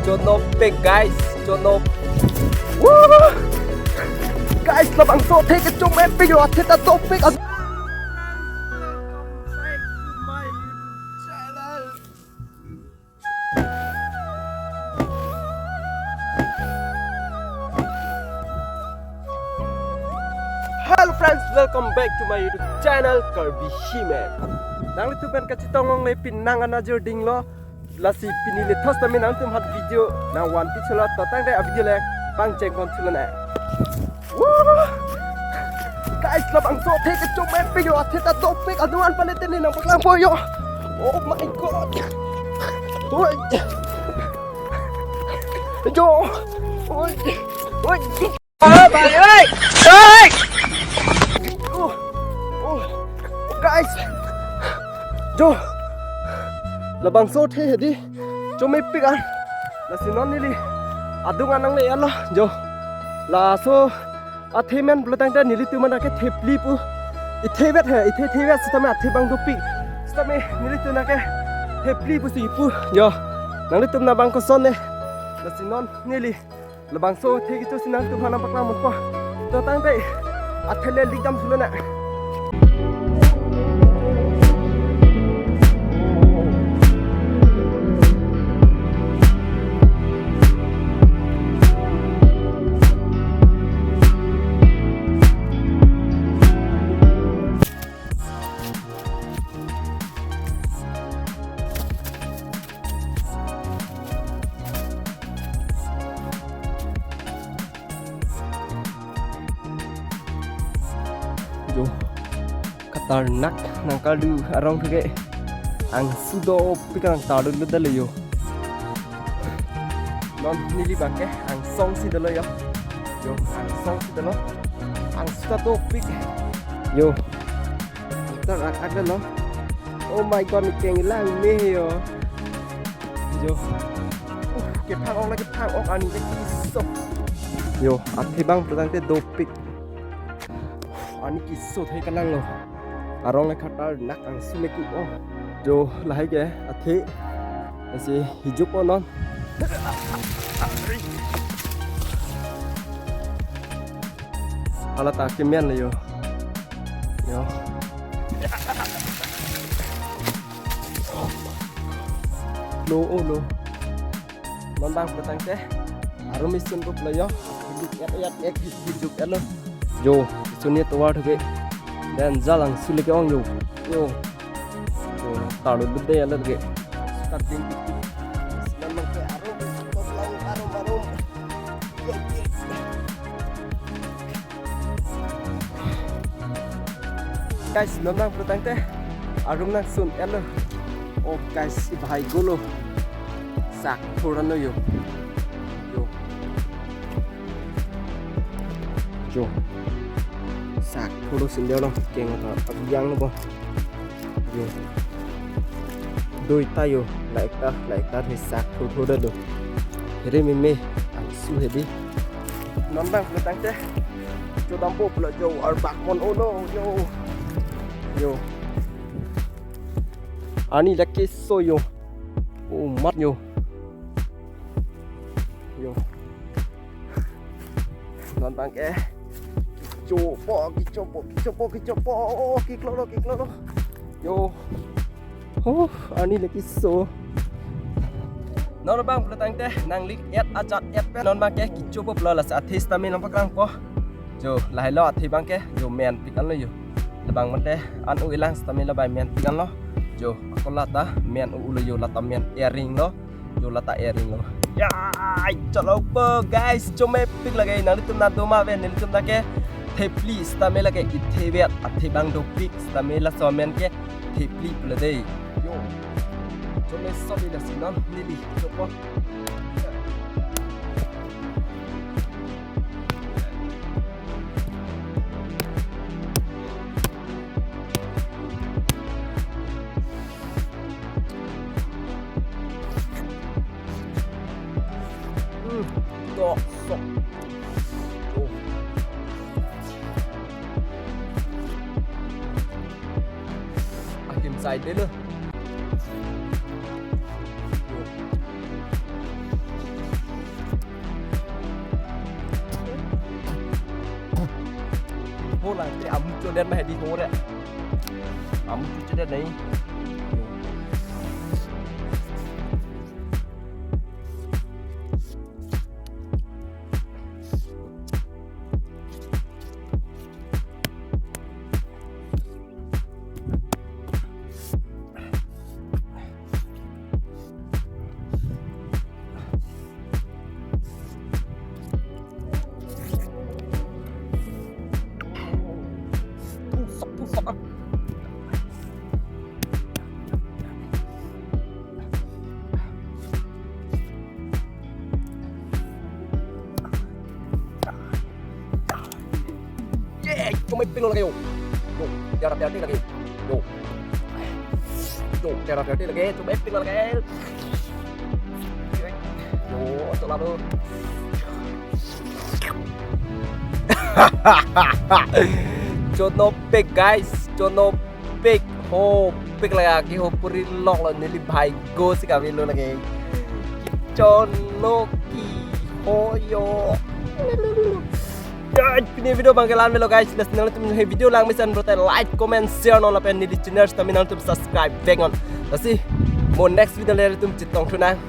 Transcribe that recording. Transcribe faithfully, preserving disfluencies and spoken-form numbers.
Chonopik guys, chonop. Woo! Guys, labangso athe ke chomepik lo, athe ta dopik. Hello friends, welcome back to my YouTube channel Karbi Himen. Nanglitum pen kachetong longle, pini nang anajur dinglo. Lasi pini le thos tame nangtum hat video nangvanpi thulo, to tangte a video le pangcheng pon thulo na. Woo! Guys, labangso athe ke chomepik lo, athe ta dopik, adung an pale tene nangpaklangpo yo. Oh my God. Oi. Yo. Oi. Oi. Oh, oh. Guys. Yo. Labangso athe hedi. Chomepik an. Lasi non neli adung an nangle-etlo. Yo. Laso athe amen pulo tangte nelitum an ke thepli pu. Ithevet he, ithe thevet sitame athe abang dopik. Sitame nelitum an ke thepli pusi ipu. Yo. Nanglitum an abang koson ne. Lasi non neli labangso athe kechosi nangtum aphan nangpaklang ponpo. To tangte athe le likdam thulo na. Yo, khatarnak nangkarlu arong ke. Angsu dopik nangkarlu dalo yo. Non neli abang ke angsong si dolo yo. Yo, angsong si dolo. Angsu ta dopik. Yo. Khatarnak dalo. Oh my God, ne kenglang me yo. Yo. Uh, kephang-ok lake phang-ok, ani keso. Yo, athe abang pulo tangte dopik. Ani keso athe kalang lo. Arong le khatarnak, angsu le ku-o. Yo, lahai ke athe. Lasi hijupo non. Hala ta kemen le yo. Yo. Lo, oh lo. Non abang pulo tangte arum isun rup lo yo. Hijuk et et et, hijuk et lo. Yo, isun ni tovar thuke. Dan jalang sule ke-ong yo. Yo. Yo, talu bede ya lo ke. Starting. Sinan mang ke arum, arum, arum, arum. Ye, ye. Guys, non abang pulo tangte arum nangsun-etlo. Oh guys, ibahai golo. Sak thur-an lo yo. Yo. Yo. Sak thur-o sindelo, keng ata abiang lo bo. Yo. Doi ta yo, laik ta, laik ta he sak thur thur do. Here meme, angsu hedi. Non abang pulo tangte chodampo pulo yo, arbak mon, oh no, yo. Yo. Ani lake so yo. Oh, mat yo. Yo. Non abang ke. Chopo, kichopo, kichopo, kichopo. Oh, kiklolo, kiklolo. Yo. Oh, ani lake so. Non abang pulo tangte nanglik-et ajat-et pen non abang ke kichopo pulo, lasi athe sitame nangpaklangpo. Jo, lahai lo athe abang ke, jo menpik an lo jo. Labang mate an-u elang sitame labang menpik an lo. Jo, ako lata men-u lo jo, lata men ering lo. Jo, lata ering lo. Ya, chalo po guys, chomepik lake, nanglitum nang doma ave, nelitum ta ke thepli sitame lake ithevet, athe abang dopik sitame laso amen ke thepli pulo dei. Jo. Chomesot ida sinon neli chopo. Hmm, to sok. Oh. Akim side deh lo. Yo, Lang te amu chodet ma hedi hore. Amu chodet nai. Pusak, pusak. Ye, chomai pilo lagi yo. Yo, tiara tiara lagi yo. Yo. Yo, tiara tiara lagi, chomai pilo lagi. Yo, selalu. Chonopik guys, chonopik. Hopik lagi, hopuri lok lo neli bhai go si kami lo lagi. Chono ki hoyo. Ya, pini video abang ke la-an melo guys. Lasi nanglitum he video lang mesen pulote like, comment, share non lapen neli channel sitame nanglitum subscribe vek non. Lasi mo next video le tum chetongthu nang.